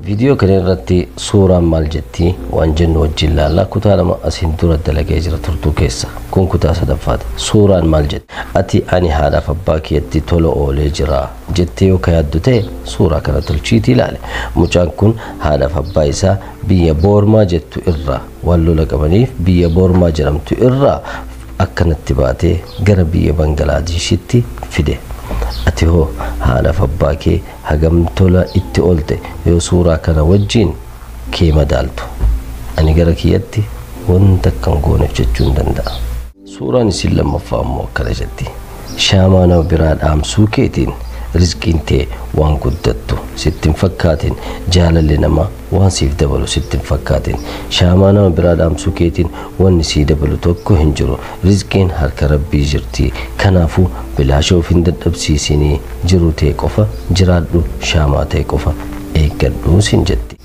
Viidiyoo kana irratti suuraan maal jetti waan jennu wajjin laallaa. Kutaa 2 asiin dura dalagee jira turtuu keessa. Kun kutaa 3ffaati. Suuraan maal jetti? Ati ani haadhaaf abbaa kiyyatti tola oolee jira jettee yoo ka yaaddu ta'e, suuraa kana tolchiitii ilaale. Mucaan kun haadhaaf abbaa isaa biyya Boormaa jettu irraa waan lola qabaniif biyya Boormaa jedhamtu irraa akkanatti baatee gara biyya Bangalaadeshitti fide. Ati hoo haadhaaf abbaa kee hagam tola itti oolte yoo suuraa kana wajjin kee madaaltu? Ani gara kiyyatti wanta akkan gooneef jechuu hin danda'a. Suuraan isin lammaffaa immoo akkana jetti. Shaamaa nama biraa dhaamsuu keetiin rizqiin tee waan guddattu sitti hin fakkaatin, jaalalli namaa waan siif dabalu sitti hin fakkaatin. Shaamaa nama biraa dhaamsuu keetiin wanni sii dabalu tokko hin jiru. Rizqiin harka Rabbii jirti. Kanaafuu bilaasha of hin dadhabsiisinii, jiru tee qofa jiraadhu, shaamaa tee qofa eeggadhu sin jetti.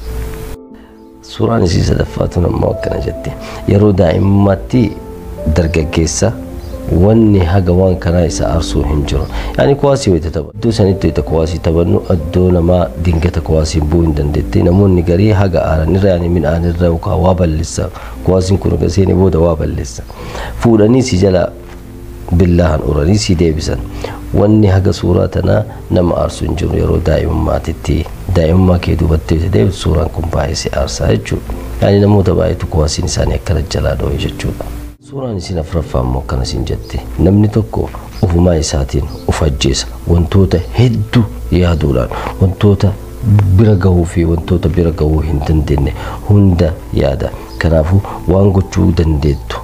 Suuraan isii sadaffaa tun ammoo akkana jetti. Yeroo daa'imummaatti dargaggeessa wanni haga waan kanaa isa aarsuu hin jiru. Yaani kuwaasii wayita tapha. Iddoo sanitti wayita kuwaasii taphannu iddoo namaa dingata kuwaasiin bu'uu hin dandeetti. Namoonni garii haga aaranirra, yaani midhaanirra yookaan waa balleessa. Kuwaasiin kun erga seenee booda waa balleessa. Fuudhanii si jala billahan uranii si deebisan. Wanni haga suuraa tanaa nama aarsu hin jiru yeroo daa'imummaatitti. Daa'imummaa kee duubatti yoo deebisu suuraan kun baay'ee si aarsaa jechuudha. Yaani namoota baay'eetu kuwaasiin isaanii akkana jalaa dho'e jechuudha. Suuraan isin afuraffaa immoo akkana isin jetti. Namni tokko ofumaa isaatiin of ajjeesa. Wantoota hedduu yaaduudhaan, wantoota bira gahuu fi wantoota bira gahuu hin dandeenye hunda yaada. Kanaafuu waan gochuu dandeettu,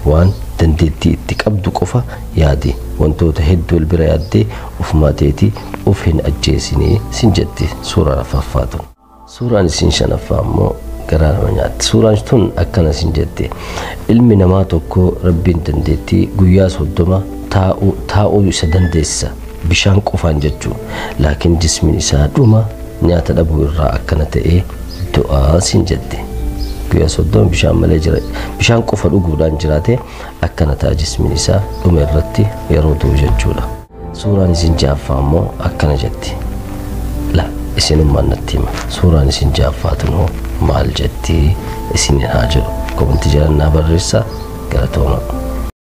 waan dandeettii itti qabdu qofa yaadi. Wantoota hedduu wal bira yaaddee ofumaa teetii of hin ajjeesinii sin jetti suuraan afuraffaa tun. Suuraan isin shanaffaa immoo garaa nama nyaatti. Suuraan tun akkana sin jetti. Ilmi namaa tokko Rabbiin dandeettii guyyaa 30 taa'uu isa dandeessisa. Bishaan qofaan jechuu. Laakiin jismiin isaa dhuma nyaata dhabuu irraa akkana ta'ee du'aa sin jetti. Guyyaa 30 bishaan malee jira. Bishaan qofa dhuguudhaan jiraate akkana ta'a jismiin isaa dhuma irratti yeroo du'u jechuudha. Suuraan isin ja'affaa immoo akkana jetti. La isinummaan natti hima. Suuraan isin ja'affaa tunoo maal jetti isiniin haa jedhu. Komentii jalannaa barreessaa, galatooma.